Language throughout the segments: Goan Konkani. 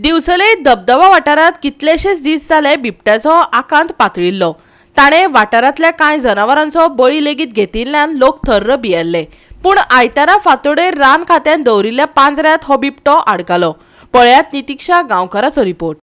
दिवचले धबधबा वाठारांत कितलेशेच दीस जाले बिबट्याचो आकांत पातळिल्लो. ताणें वाठारांतल्या कांय जनावरांचो बळी लेगीत घेतिल्ल्यान लोक थर्र भियेल्ले. पूण आयतारा फांतोडेर रान खात्यान दवरिल्ल्या पांजऱ्यांत हो बिबटो आडकालो. पळयात नितिक्षा गांवकाराचो रिपोर्ट.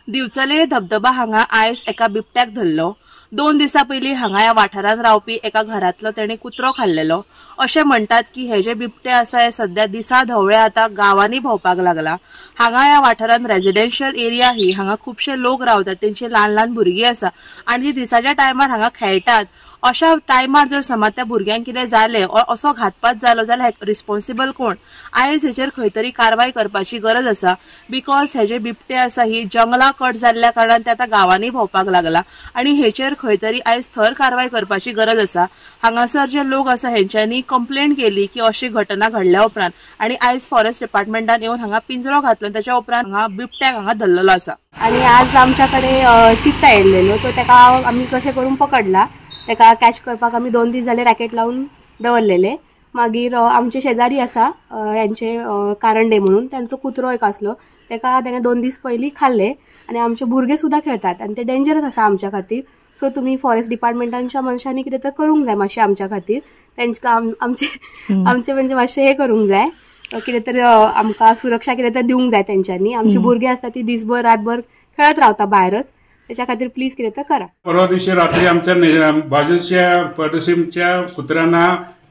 दिवचले धबधबा हांगा आयज एका बिबट्याक धरलो. 2 दिसां पयलीं हांगा ह्या वाठारांत रावपी एका घरांतलो तेणे कुत्रो खाल्लेलो. अशें म्हणटात की हे जे बिबटे आसा हे सद्या दिसा धवळे आतां गांवांनी भोंवपाक लागला. हांगा ह्या वाठारांत रेजिडेन्शियल एरिया ही, हांगा खुबशे लोक रावतात, तेंची ल्हान ल्हान भुरगीं आसा आनी ती दिसाच्या टायमार हांगा खेळटात. अशा टायमार जर समज त्या भुरग्यांक कितें जालें ऑर असो घातपात जालो जाल्यार रिस्पॉन्सिबल कोण? आयज हेचेर खंय तरी कारवाय करपाची गरज आसा. Because हे जे बिबटे आसा ही जंगलां कट जाल्ल्या कारणान ते आतां गांवांनी भोंवपाक लागला आनी हेचेर खंय तरी आयज थर कारवाय करपाची गरज आसा. हांगासर जे लोक आसा हेंच्यांनी कंप्लेंट केली की अशी घटना घडल्या उपरांत आनी आयज फॉरेस्ट डिपार्टमेंटान येवन हांगा पिंजरो घातलो, त्याच्या उपरांत हांगा बिबट्याक हांगा धरलेलो आसा. आनी आज आमच्या कडेन चित्ता येयल्लेलो, तो तेका आमी कशें करून पकडला. तेका कॅच करपाक आमी 2 दीस जाले रॅकेट लावन दवरलेले. मागीर आमचे शेजारी आसा हेंचे कारंडे म्हणून, तेंचो कुत्रो एक आसलो, तेका तेणें 2 दीस पयलीं खाल्ले. आनी आमचे भुरगे सुद्दां खेळटात आनी ते डेंजरस आसा आमच्या खातीर. सो तुमी फॉरेस्ट डिपार्टमेंटांच्या मनशांनी कितें तर करूंक जाय मातशें आमच्या खातीर. तेंकां आमचे आमचे म्हणजे मातशें हें करूंक जाय, कितें तरी आमकां सुरक्षा कितें तर दिवंक जाय तेंच्यांनी. आमची भुरगीं आसता ती दिसभर रातभर खेळत रावता भायरच, त्याच्या खातीर प्लीज कितें तर करा. परवा दिवशी रात्री आमच्या बाजूच्या पडोशीच्या कुत्र्यांना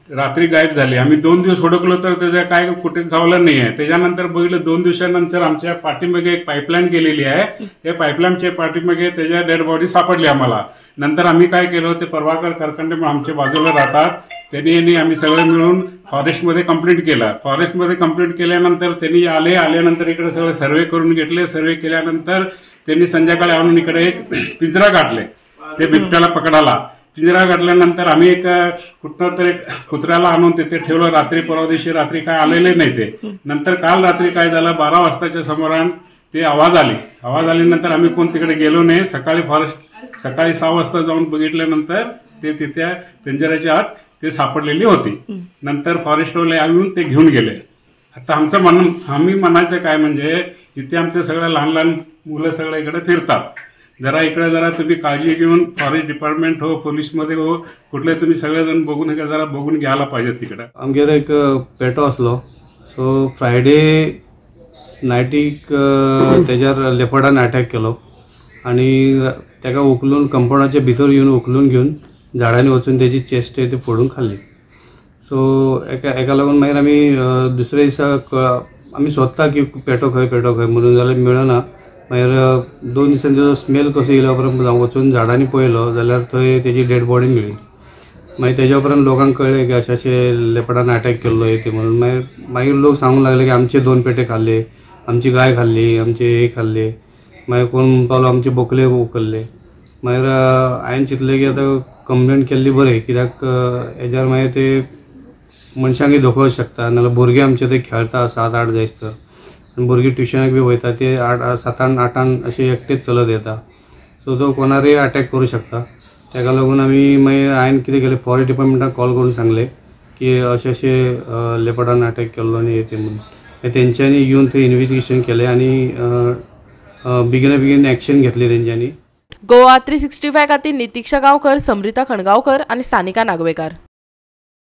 रात्री गायब झाली. आम्ही 2 दिवस हुडकलो तर त्याच्या काय कुठे गावलं नाही आहे. त्याच्यानंतर बघितलं 2 दिवसानंतर आमच्या पाठीमागे एक पाईपलाईन गेलेली आहे, त्या पाईपलाईनच्या पाठीमागे त्याच्या डेड बॉडी सापडली आम्हाला. नंतर आम्ही काय केलं, ते प्रभाकर करकंडे आमच्या बाजूला राहतात, त्यांनी आम्ही सगळे मिळून फॉरेस्टमध्ये कंप्लीट केलं. फॉरेस्टमध्ये कंप्लीट केल्यानंतर त्यांनी आले, आल्यानंतर इकडे सगळे सर्वे करून घेतले. सर्वे केल्यानंतर त्यांनी संध्याकाळी आणून इकडे एक पिंजरा गाठले, ते बिबट्याला पकडाला. पिंजरा गाठल्यानंतर आम्ही एक कुठं तरी कुत्र्याला आणून तिथे ठेवलं. रात्री परवा दिवशी रात्री काय आलेले नाही ते. नंतर काल रात्री काय झालं, 12 वाजताच्या समोरान ते आवाज आले. आवाज आल्यानंतर आम्ही कोण तिकडे गेलो नाही. सकाळी फॉरेस्ट सकाळी 6 वाजता जाऊन बघितल्यानंतर ते तिथे पिंजऱ्याच्या आत ते सापडलेली होती. नंतर फॉरेस्टवाले येऊन ते घेऊन गेले. आता आमचं मन आम्ही म्हणायचं काय म्हणजे इथे आमचे सगळे लहान लहान मुलं सगळे इकडे फिरतात, जरा इकडे जरा तुम्ही काळजी घेऊन फॉरेस्ट डिपार्टमेंट हो, पोलीसमध्ये हो, कुठले तुम्ही सगळेजण बघून जरा बघून घ्यायला पाहिजे तिकडे. आमगेर एक पेटो आसलो, सो फ्रायडे नायटीक तेज्यार लेपर्डान अटॅक केलो आनी तेका उखलून कंपाउंडाच्या भितर येवन उखलून घेवन झाडांनी वचून तेजी चेस्ट ती फोडून खाल्ली. सो एका लागून मागीर आमी दुसऱ्या दिसा आमी सोदता की पेटो खंय पेटो खंय म्हणून, जाल्यार मेळना. मागीर 2 दिसांनी तेजो स्मेल कसो येयलो उपरांत वचून झाडांनी पळयलो जाल्यार थंय तेजी डेड बॉडी मेळ्ळी. मागीर तेज्या उपरांत लोकांक कळ्ळें की अशें अशें लेपर्डान अटॅक केल्लो ते म्हणून. मागीर मागीर लोक सांगूंक लागले की आमचे 2 पेटे खाल्ले, आमची गाय खाल्ली, आमचे हे खाल्ले. मागीर कोण म्हणपालो आमचे बोकले उखल्ले. मागीर हांवें चिंतलें की आतां कंप्लेन केल्ली बरें, कित्याक हेज्यार मागीर ते मनशांकय धोको शकता, नाजाल्यार भुरगे आमचे ते खेळटा 7-8 जायसर आनी भुरगीं ट्युशनाक बी वयता, ते 7-8 8 अशे एकटेच चलत येता. सो तो कोणारय अटॅक करूं शकता. तेका लागून आमी मागीर हांवें कितें केलें, फॉरेस्ट डिपार्टमेंटाक कॉल करून सांगलें की अशें अशें लेपर्डान अटॅक केल्लो आनी हे तें म्हणून. तेंच्यांनी येवन थंय इन्वेस्टिगेशन केलें आनी बेगिना बेगीन एक्शन घेतली तेंच्यांनी. गोवा 365 खातीर नितिक्षा गांवकर, समृता खणगांवकर आनी सानिका नागवेकार.